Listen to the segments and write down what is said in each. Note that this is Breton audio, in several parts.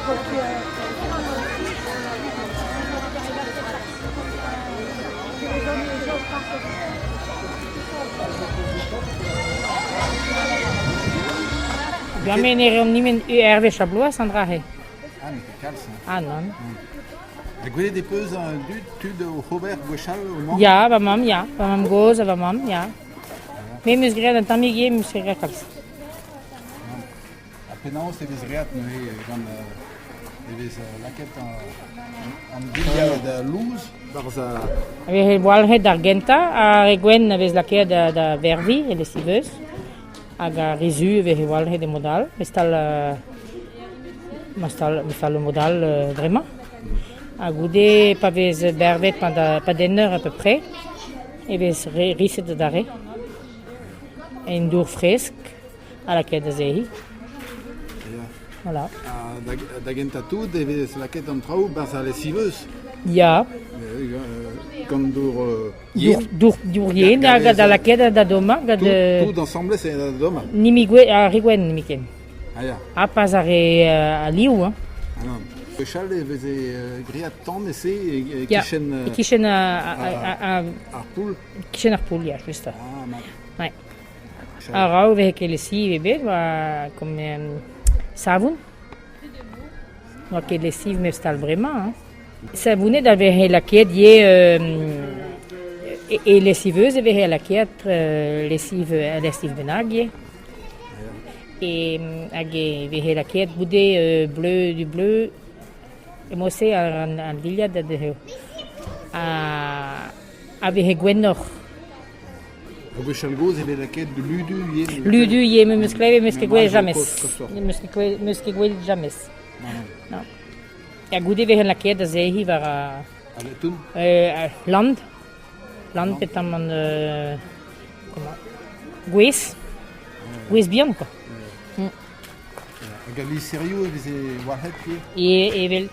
Gamen e reomp nemet ur wech ar bloaz an dra-se. Ah, n'eo ket kalz. Hein. Ah nann. Ha gwelet e peus an dud, tud oc'h ober gwechall o mamm? Ya, va mamm, ya. Va mamm-gozh ha va mamm, ya. Me 'm eus graet un tammig ivez, 'm eus ket graet kalz. Ha penaos e vez graet neuze gant e vez lakaet an dilhad louz barzh ar... A vez gwalc'het d'ar gentañ, ar re gwenn a vez lakaet da verviñ e lessiveuse hag ar re zu a vez gwalc'het e mod all, mestal mestal mod all bremañ. Ha goude pa vez bervet pad un eur à peu près e vez riset adarre en dour fresk. Ha lakaet da zebriñ. Voilà. Ha da gentañ tout e vez lakaet an traoù 'barzh al lessiveuse. Ya. Gant dour yen. Dour, dour yen hag da lakaet da dommañ. Gant, tout, tout ensemble c'est da dommañ. Nimi gwe, ar re gwenn nemiken. Ah ya. Ha pas ar re a liv. Hein. Ah non. Gwechall e veze graet tan e-se e kichen... E kichen ar poull. Kichen ar poull, ya, just. Ah, mat. Ouais. A-raok e veze ket lessiv ebet oa kom savon. N'oa ket lessiv memes tal bremañ hein. Savounet a veze lakaet ivez e lessiveuse e veze lakaet lessiv lessiv bennak ivez. E hag e veze lakaet goude bleu du bleu e-mod-se an dilhad a veze gwennoc'h. Gwechall-gozh e vez lakaet ludu ivez. Ludu ivez, me 'meus klevet, 'meus ket gwelet james. 'Meus ket 'meus ket gwelet james. Non. Ha goude e vez lakaet da zebriñ war ar... Land. Land petamant comment gwez. Gwez bihan quoi. Hag al liserioù e veze walc'het ivez? E evel...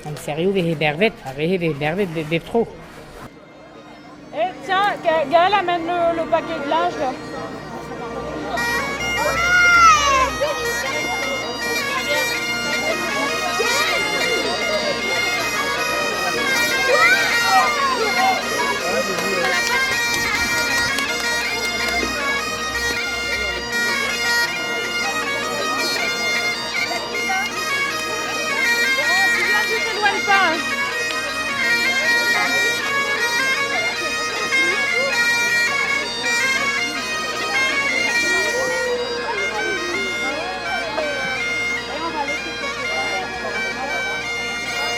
An liserioù e veze bervet, ar re e veze bervet bep tro. Eh, tiens, Gaël amène le paquet de linge là. Tu t'éloignes pas. Hein.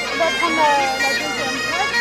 On va prendre la deuxième boîte.